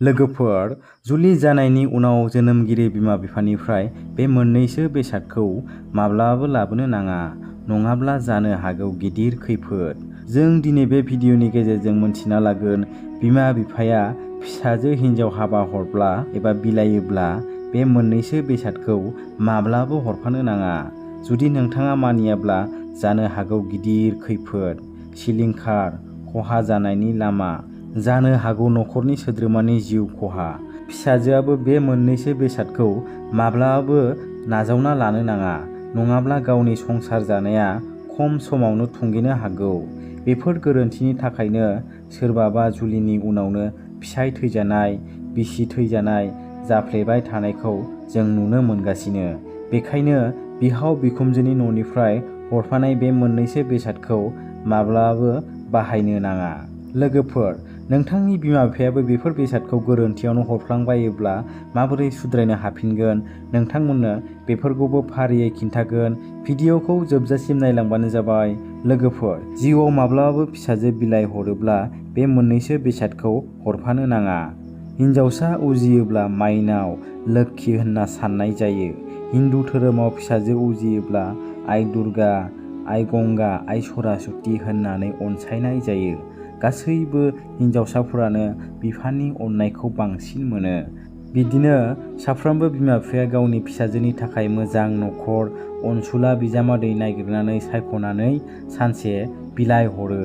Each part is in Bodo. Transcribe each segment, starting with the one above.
लोगोफोर, जुलि जानायनि उनाव जोनोमगिरि बिमा बिफानिफ्राय बे मोननैसो बेसादखौ माब्लाबाबो लाबोनो नाङा, नङाब्ला जानो हागौ गिदिर खैफोद। जों दिनै बे भिडिअनि गेजेरजों मोनथिना लागोन बिमा बिफाया फिसाजो हिनजाव हाबा हरब्ला एबा बिलायोब्ला बे मोननैसो बेसादखौ माब्लाबो हरफानो नाङा। जुदि नोंथाङा मानियाब्ला जानो हागौ गिदिर खैफोद, सिलिंखार, खहा जानायनि लामा, जानो हागौ न'खरनि सोद्रोमानि जिउ खहा। फिसाजोआबो बे मोननैसो बेसादखौ माब्लाबाबो नाजावना लानो नाङा, नङाब्ला गावनि संसार जानाया खम समावनो थुंगेनो हागौ। बेफोर गोरोन्थिनि थाखायनो सोरबाबा जुलिनि उनावनो फिसाय थैजानाय, बिसि थैजानाय जाफ्लेबाय थानायखौ जों नुनो मोनगासिनो। बेखायनो बिहाव बिखुनजोनि न'निफ्राय हरफानाय बे मोननैसो बेसादखौ माब्लाबाबो बाहायनो नाङा। लोगोफोर, नोंथांनि बिमा बिफायाबो बेफोर बेसादखौ गोरोन्थियावनो हरफ्लांबायोब्ला माबोरै सुद्रायनो हाफिनगोन, नोंथांमोननो बेफोरखौबो फारियै खिन्थागोन। भिडिअखौ जोबजासिम नायलांबानो जाबाय। लोगोफोर, जिउआव माब्लाबाबो फिसाजो बिलाइ हरोब्ला बे मोननैसो बेसादखौ हरफानो नाङा। हिनजावसा उजियोब्ला माइनाव, लोक्षि होनना साननाय जायो। हिन्दु धोरोमाव फिसाजो उजियोब्ला आइ दुर्गा, आइ गंगा, आइ सरासति होननानै अनसायनाय जायो। गासैबो हिनजावसाफोरानो बिफानि अननायखौ बांसिन मोनो। बिदिनो साफ्रोमबो बिमा बिफाया गावनि फिसाजोनि थाखाय मोजां न'खर, अनसुला बिजामादै नागिरनानै सायख'नानै सानसे बिलाइ हरो।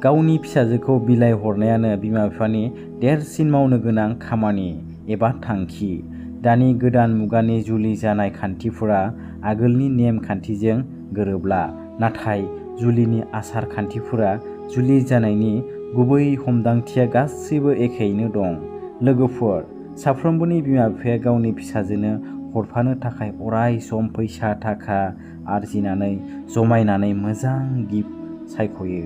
गावनि फिसाजोखौ बिलाइ हरनायानो बिमा बिफानि देरसिन मावनो गोनां खामानि एबा थांखि। दानि गोदान मुगानि जुलि जानाय खान्थिफोरा आगोलनि नेम खान्थिजों गोरोबला, नाथाय जुलिनि आसार खान्थिफोरा जुलि जानायनि गुबै हमदांथिया गासैबो एखेयैनो दं। लोगोफोर, साफ्रोमबोनि बिमा बिफाया गावनि फिसाजोनो हरफानो थाखाय अराय सम फैसा थाखा आरजिनानै जमायनानै मोजां गिफ्ट सायख'यो।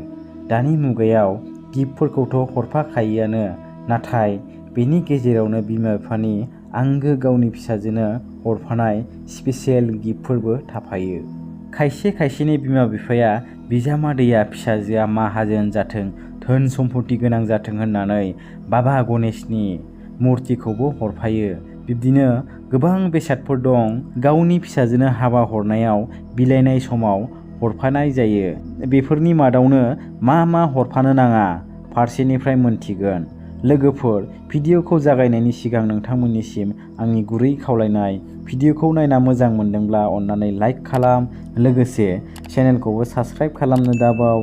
दानि मुगायाव गिफ्टफोरखौथ' हरफाखायोआनो, नाथाय बेनि गेजेरावनो बिमा बिफानि आंगो गावनि फिसाजोनो हरफानाय स्पेसियेल गिफ्टफोरबो थाफायो। खायसेनि बिमा बिफाया बिजामादैया फिसाजोआ माहाजोन जाथों, धोन सम्फथि गोनां जाथों होननानै बाबा गणेशनि मुर्तिखौबो हरफायो। बिब्दिनो गोबां बेसादफोर दं गावनि फिसाजोनो हाबा हरनायाव बिलाइनाय समाव हरफानाय जायो। बेफोरनि मादावनो मा हरफानो नाङा फारसेनिफ्राय मोनथिगोन। लोगोफोर, भिडिअखौ जागायनायनि सिगां नोंथांमोननिसिम आंनि गुरै खावलायनाय, भिडिअखौ नायना मोजां मोनदोंब्ला अन्नानै लाइक खालाम, लोगोसे चेनेलखौबो साबस्क्राइब खालामनो दाबाव।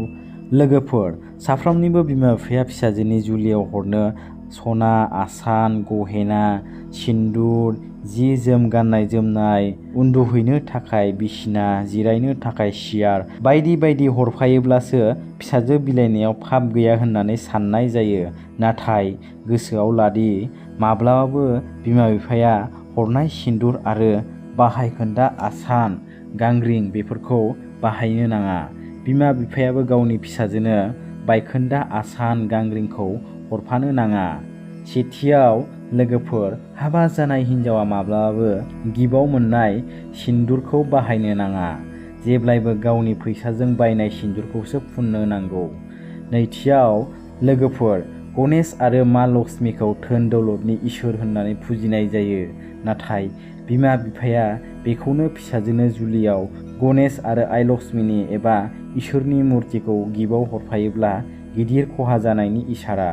लोगोफोर, साफ्रोमनिबो बिमा बिफाया फिसाजोनि जुलियाव हरनो सना, आसान, गहेना, सिन्दुर, जि जोम, गाननाय जोमनाय, उन्दुहैनो थाखाय बिसिना, जिरायनो थाखाय सियार बायदि बायदि हरफायोब्लासो फिसाजो बिलाइनायाव फाब गैया होननानै साननाय जायो। नाथाय गोसोआव लादि माब्लाबाबो बिमा बिफाया हरनाय सिन्दुर आरो बाहायखोन्दा आसान, गांग्रिं बेफोरखौ बाहायनो नाङा। बिमा बिफायाबो गावनि फिसाजोनो बायखोन्दा आसान गांग्रिंखौ हरफानो नाङा। सेथियाव, लोगोफोर, हाबा जानाय हिनजावा माब्लाबाबो गिफ्टआव मोननाय सिन्दुरखौ बाहायनो नाङा। जेब्लायबो गावनि फैसाजों बायनाय सिन्दुरखौसो फुननो नांगौ। नैथियाव, लोगोफोर, गणेश आरो मा लक्ष्मीखौ धोन दौलतनि इसोर होननानै फुजिनाय जायो। नाथाय बिमा बिफाया बेखौनो फिसाजोनो जुलियाव गणेश आरो आइ लक्ष्मीनि एबा इसोरनि मुर्तिखौ गिफ्टआव हरफायोब्ला गिदिर खहा जानायनि इसारा।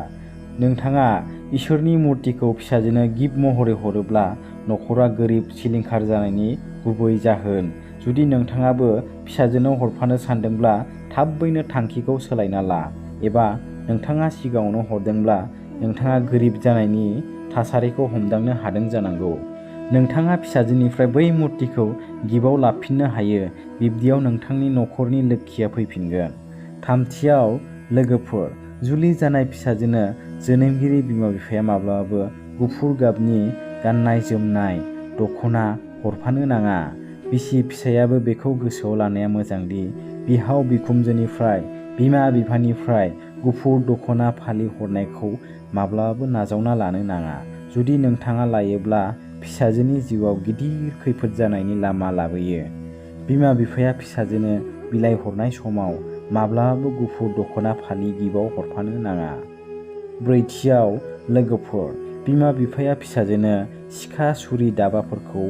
नोंथाङा इसोरनि मुर्तिखौ फिसाजोनो गिफ्ट महरै हरोब्ला न'खरा गोरिब सिलिंखार जानायनि गुबै जाहोन। जुदि नोंथाङाबो फिसाजोनो हरफानो सानदोंब्ला थाबैनो थांखिखौ सोलायना ला, एबा नोंथाङा सिगाङावनो हरदोंब्ला नोंथाङा गोरिब जानायनि थासारिखौ हमदांनो हादों जानांगौ। नोंथाङा फिसाजोनिफ्राय बै मुर्तिखौ गिफ्टआव लाफिननो हायो। बिब्दियाव नोंथांनि न'खरनि लोक्षिया फैफिनगोन। थामथियाव, लोगोफोर, जुलि जानाय फिसाजोनो जोनोमगिरि बिमा बिफाया माब्लाबाबो गुफुर गाबनि गाननाय जोमनाय, दख'ना हरफानो नाङा। बिसि फिसायाबो बेखौ गोसोआव लानाया मोजांदि बिहाव बिखुनजोनिफ्राय बिमा बिफानिफ्राय गुफुर दख'ना फालि हरनायखौ माब्लाबाबो नाजावना लानो नाङा। जुदि नोंथाङा लायोब्ला फिसाजोनि जिउआव गिदिर खैफोद जानायनि लामा लाबोयो। बिमा बिफाया फिसाजोनो बिलाइ हरनाय समाव माब्लाबाबो गुफुर दख'ना फालि गिफ्टआव हरफानो नाङा। ब्रैथियाव, लोगोफोर, बिमा बिफाया फिसाजोनो सिखा सुरि दाबाफोरखौ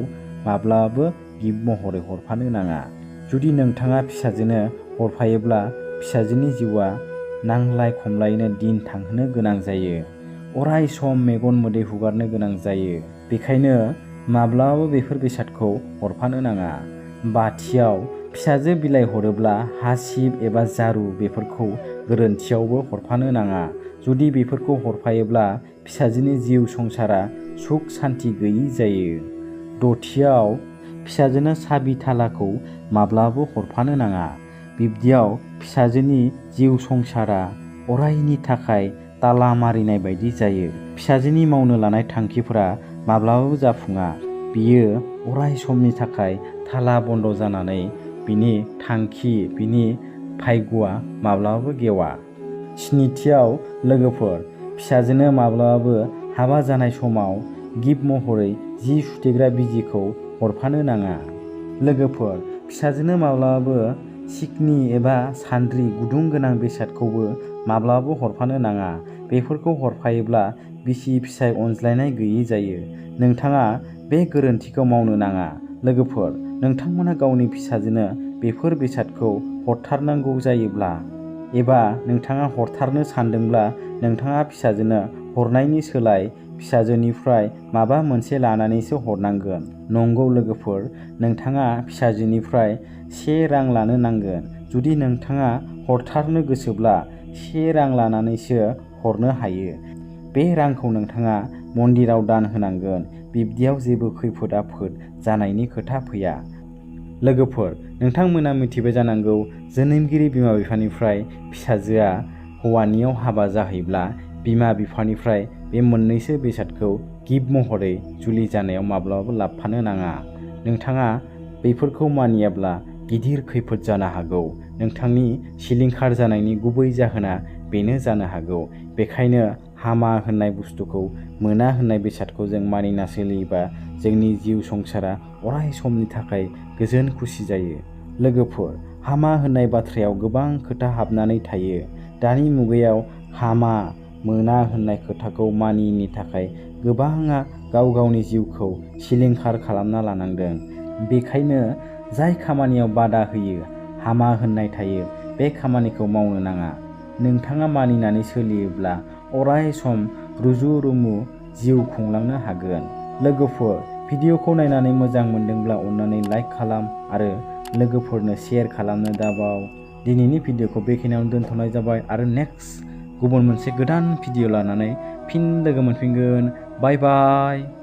माब्लाबाबो गिफ्ट महरै हरफानो नाङा। जुदि नोंथाङा फिसाजोनो हरफायोब्ला फिसाजोनि जिउआ नांलाय खमलायैनो दिन थांहोनो गोनां जायो। अराय सम मेगन मोदै हुगारनो गोनां जायो। बेखायनो माब्लाबाबो बेफोर बेसादखौ हरफानो नाङा। बाथियाव फिसाजो बिलाइ हरोब्ला हासिब एबा जारु बेफोरखौ गोरोन्थियावबो हरफानो नाङा। जुदि बेफोरखौ हरफायोब्ला फिसाजोनि जिउ संसारा सुख सान्ति गैयि जायो। दथियाव फिसाजोनो साबि थालाखौ माब्लाबाबो हरफानो नाङा। बिब्दियाव फिसाजोनि जिउ संसारा अरायनि थाखाय ताला मारिनाय बायदि जायो। फिसाजोनि मावनो लानाय थांखिफोरा माब्लाबाबो जाफुङा। बियो अराय समनि थाखाय ताला बन्द जानानै बिनि थांखि बिनि भाग्यआ माब्लाबाबो गेवा। स्निथियाव लोगोफोर फिसाजोनो माब्लाबाबो हाबा जानाय समाव गिफ्ट महरै जि सुथेग्रा बिजिखौ हरफानो नाङा। लोगोफोर फिसाजोनो माब्लाबाबो सिकनि एबा सान्द्रि गुदुं गोनां बेसादखौबो माब्लाबाबो हरफानो नाङा। बेफोरखौ हरफायोब्ला बिसि फिसाय अनज्लायनाय गैयि जायो। नोंथाङा बे गोरोन्थिखौ मावनो नाङा। लोगोफोर नोंथांमोना गावनि फिसाजोनो बेफोर बेसादखौ हरथारनांगौ जायोब्ला एबा नोंथाङा हरथारनो सानदोंब्ला नोंथाङा फिसाजोनो हरनायनि सोलाय फिसाजोनिफ्राय माबा मोनसे लानानैसो हरनांगोन। नंगौ लोगोफोर नोंथाङा फिसाजोनिफ्राय 1 रां लानो नांगोन। जुदि नोंथाङा हरथारनो गोसोब्ला 1 रां लानानैसो हरनो हायो। बे रांखौ नोंथाङा मन्दिराव दान होनांगोन। बिब्दियाव जेबो खैफोद आफोद जानायनि खोथा फैया। लोगोफोर नोंथांमोना मिथिबाय जानांगौ जोनोमगिरि बिमा बिफानिफ्राय फिसाजोआ हौवानियाव हाबा जाहैब्ला बिमा बिफानिफ्राय बे मोननैसो बेसादखौ गिफ्ट महरै जुलि जानायाव माब्लाबाबो लाबोफानो नाङा। नोंथाङा बेफोरखौ मानियाब्ला गिदिर खैफोद जानो हागौ। नोंथांनि सिलिंखार जानायनि गुबै जाहोना बेनो जानो हागौ। बेखायनो हामा होननाय बुस्थुखौ मोना होननाय बेसादखौ जों मानिना सोलियोबा जोंनि जिउ संसारा अराय समनि थाखाय गोजोन खुसि जायो। लोगोफोर हामा होननाय बाथ्रायाव गोबां खोथा हाबनानै थायो। दानि मुगायाव हामा मोना होननाय खोथाखौ मानियैनि थाखाय गोबाङा गाव गावनि जिउखौ सिलिंखार खालामना लानांदों। बेखायनो जाय खामानियाव बादा होयो हामा होननाय थायो बे खामानिखौ मावनो नाङा। नोंथाङा मानिनानै सोलियोब्ला अराय सम रुजु रुमु जिउ खुंलांनो हागोन। लोगोफोर भिडिअखौ नायनानै मोजां मोनदोंब्ला अन्नानै लाइक खालाम आरो लोगोफोरनो शेयार खालामनो दाबाव। दिनैनि भिडिअखौ बेखिनियावनो दोनथ'नाय जाबाय आरो नेक्स्ट गुबुन मोनसे गोदान भिडिअ लानानै फिन लोगो मोनफिनगोन। बाय बाय।